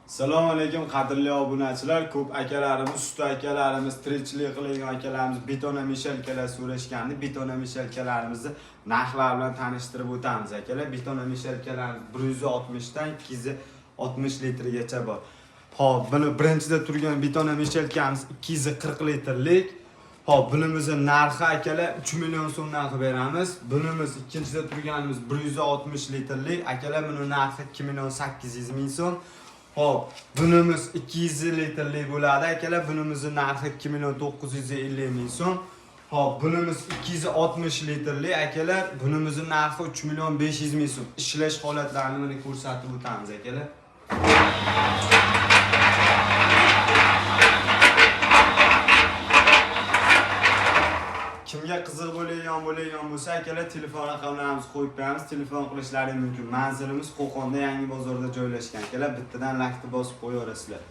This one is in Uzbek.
Assalomu alaykum, qadrli obunachilar. Ko'p akalarimiz, usta akalarimiz, tirikchilik qiladigan akalarimiz бетономешалка lar so'rashgandi. Бетономешалка larimizni narxlari bilan tanishtirib o'tamiz, akalar. Бетономешалка larimiz 160 dan 260 litrgacha bor. Xo'p, buni birinchida turgan бетономешалка miz 240 litrlik. Xo'p, bunimizni narxi, akalar, 3 million so'mdan qilib beramiz. Bunimiz ikkinchida turganimiz 160 litrlik. Akalar, buni narxi 2 million 800 ming so'm. Xo'p, bunimiz 200 litrlik bo'ladi, akalar. Bunimizni narxi 2 million 950 ming so'm. Xo'p, bunimiz 260 litrlik, akalar. Bunimizni narxi 3 million 500 ming so'm. Ishlash holatlarini mana ko'rsatib o'tamiz, akalar. Kimga qiziq bo'ladigan bo'lsa, akalar, telefon raqamlarimizni qo'yib qo'yamiz, telefon qilishlari mumkin. Manzilimiz Qo'qonda, Yangi bozorda joylashgan, akalar. Bittadan laykni bosib qo'yaverasizlar.